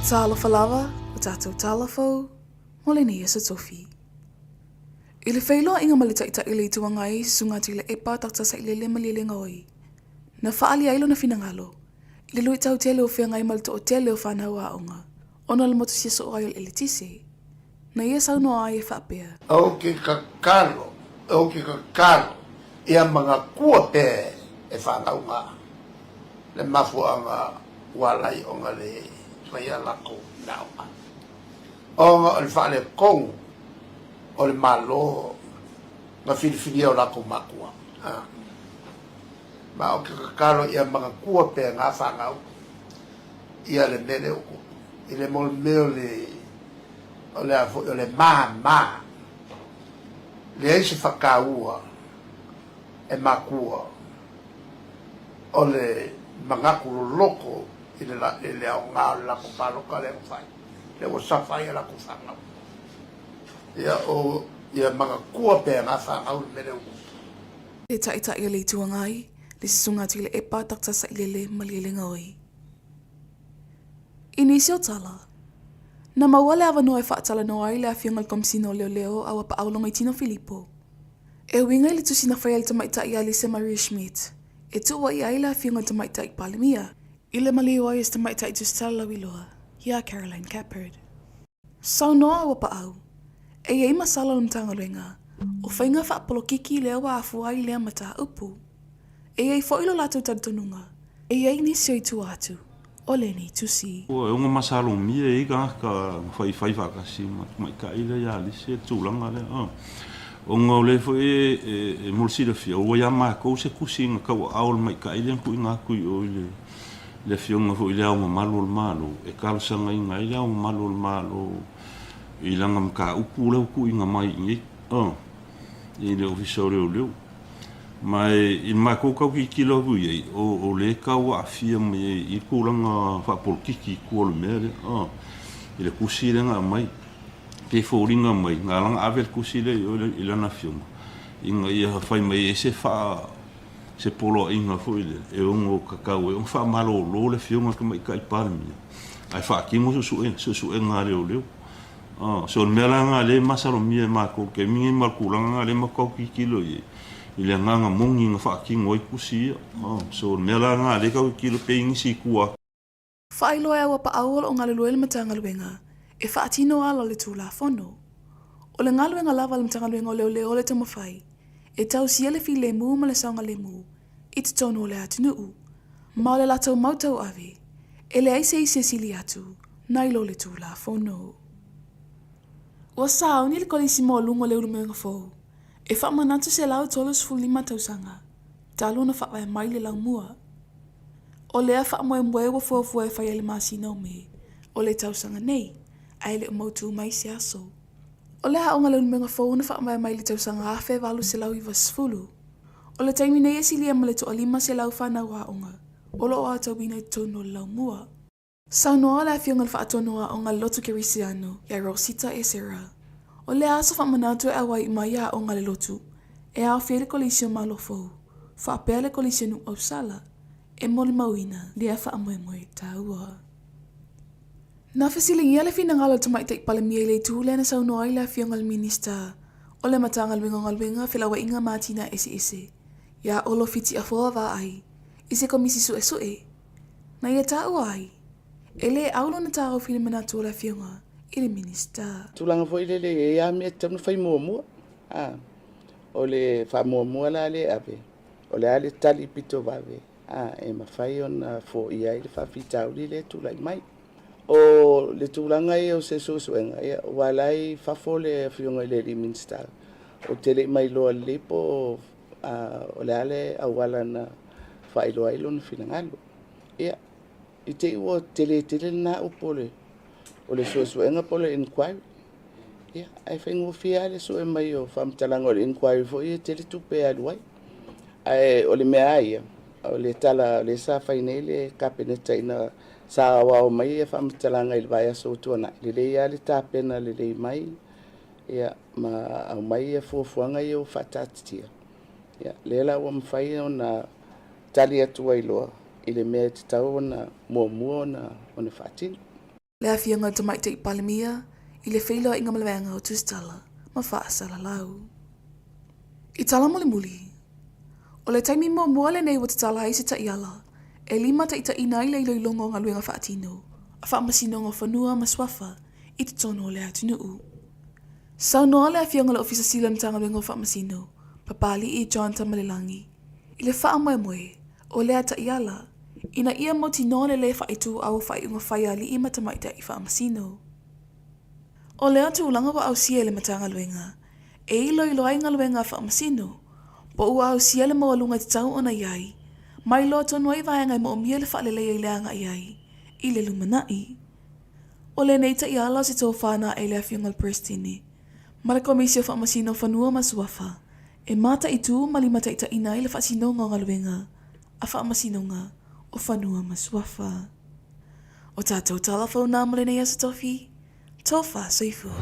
Talofa lava o tatou tala fou mo lenei aso tofi. I le feiloaiga ma le Taitai o le Itu Agai, Susuga Tuilaepa Dr. Sailele Malielegaoi, na faaali ai lona finagalo i le luitau tele o feagai ma le toatele o fanau aoga ona o le motusia soo ai o le eletise. Na ia saunoa ai e faapea. Ou te tatalo, ou te tatalo ia manatua pea e fanau na le mafuaaga ua ala ai ona le faia latou meaaoga, ona o le faaletonu o le Malo na filifilia o latou matua. Ma ou te tatalo ia manatua pea na fanau ia le mea lea ua tupu i le mea o le o le a foi o le māmā. Leai se faataua e makua o le manatu loloto i le, i le aoga o le latou palota lea na fai, lea ua safa ai a latou fanau. Ia, o, ia manatua pea na fanau le mea lea ua tupu. Le Taitai o le Itu Agai, le Susuga Tuilaepa Dr. Sailele Malielegaoi. I nisi o tala, na maua le avanoa e faatalanoa ai le Afioga i le Komesina o Leoleo a ua paau Logoitino Filipo. E uiga i le tusi na faia e le tamaitai ia Lisa Marie Schmidt e tuuaia ai le Afioga i le Tamaitai Palemia i le maliu ai o se tamaitai tusitala lauiloa ia Caroline Cappard. Saunoa ua paau, e i ai masalo o le Matagaluega o faiga faapolokiki lea ua afua ai lea mataupu. E i ai foi lo latou talitonuga, e i ai nisi o i tua atu o lenei tusi. Ua e ono masalomia e ai tagata na faifai faatasi ma le tamaitai lea ia Alisi le tulaga lea. Ona o lea foi e mo le silafia, ua ia matou se tusi na tauaao e le tamaitai lea na tuuina atu i o i le Afioga foi i Le Ao Mamalu o le Malo e talosagaina ai Le Ao Mamalu o le Malo i lana mataupu lea ua tuuina mai i inei i le Ofisa o Leoleo. Ma i le matou tau tilotilo atu i ai, o lea e tau aafia mai ai i tulaga faapolokiki i tua o le mea lea, i le tusi lea na aumai. Pei e foliga mai, na ala ona ave le tusi lea i o i lana afioga, ina ia fai mai ai se faa, se poloaiga foi lea e ono tatau ai ona faamalolo le afioga i le Tamaitai Palemia, ae faatino suesuega a leoleo. So o le mea la lena lea e masalomia e matou i le taimi lenei ma le tulaga lena lea e matou tau tilotilo i ai, i le agaga moni na faatino ai tusi ia. So o le mea la lena lea e tau tilotilo pei nisi i tua atu. Faailoa e Auapaau o lo o galulue le Matagaluega e faatino ala o le Tulafono. O le galuega lava a le Matagaluega o Leoleo le taumafai e tausia le filemu ma le saogalemu i totonu o le atunuu, ma o le latou mau tauave, e leai se isi e sili atu nai lo le Tulafono. Ua sauni le Kolisi Maualuga o le Ulumaioga Fou e faamanatu 135 tausaga talu ona faavae mai le laumua. O lea faamoemoe ua fuafua e fai ai le masina o Me o le tausaga nei, ae le o mautū mai se aso. O le aoga Leulumoega Fou na faavae mai i le tausaga 1890. O le taimi nei e silia ma le toalima selau fanau aoga o lo o aotauina i totonu o le laumua. Saunoa le Afioga i le Faatonu Aoga Lotu Kerisiano iā Rosita Esera, o lea aso faamanatu e auai uma ai aoga a le lotu e aofia ai le Kolisi o Malo Fou faapea le Kolisi o Nuuausala e molimauina lea faamoemoe taua. Na fesiligia le finagalo o le Tamaitai Palemia i le itu lea na saunoa ai le Afioga i le Minista o le Matagaluega o Galuega, Felauaiga ma Atinae Eseese, iā Olo Fitiafoa Vaai, i se Komisi Suesue na ia taua ai, e le au lona taofi i le manatu o le Afioga i le Minista. Tulaga foi lele e i ai lava mea e tatau ona fai muamua. A, o le faamuamua la lea e ave, o le a le tali pito vave a, e mafai ona foia ai le faafitauli lea e tulai mai. O le tulaga ia o se suesuega, ia, aua o la e i fafo le Afioga i le alii Minisita, ou te le i mailoa lelei po o le a le auala na faailoa ai lona finagalo. Ia, i te i ua tele tele lena upu o le suesuega po o le inquiry, ia, ae faigofie lava le sue mai o faamatalaga o le inquiry foi e tele tupe e alu ai. Ae o le mea lava ia, o le tala o lea sa fai nei le Kapeneta ina sa aoao mai ia faamatalaga i le vaiaso ua tuanai, lelei lava le tapena lelei mai ia, ma aumai ia fuafuaga ia ua faataatitia. Ia, lea la ua mafai ona tali atu ai loa i le mea e tatau ona muamua ona faatino. Le Afioga i le Tamaitai Palemia i le feiloaiga ma le Vaega o Tusitala ma Faasalalau. I tala mulimuli, o le taimi muamua lenei ua tatala ai se taiala e limataitaiina ai le iloiloga o galuega faatino a Faamasinoga o Fanua ma Suafa i totonu o le atunuu. Saunoa le Afioga i le Ofisa Sili o le Matagaluega o Faamasino, Papali'i John Tamalelagi, i le faamoemoe o lea taiala ina ia mautinoa le lē faaituau o faaiuga fai a alii ma tamaitai faamasino. O lea tulaga ua ausia e le Matagaluega e iloilo ai galuega a faamasino po ua ausia le maualuga e tatau ona i ai ma iloa tonu ai vaega e moomia le faaleleia i le agai ai i le lumanai. O lenei taiala o se tofa na ae i le Afioga i le Peresetene ma le Komisi o Faamasino Fanua ma Suafa e mataitu ma limataitaiina ai le faatinoga o galuega a Faamasinoga o Fanua ma Suafa. O tatou tala fou na mo lenei aso tofi, tofa soifua.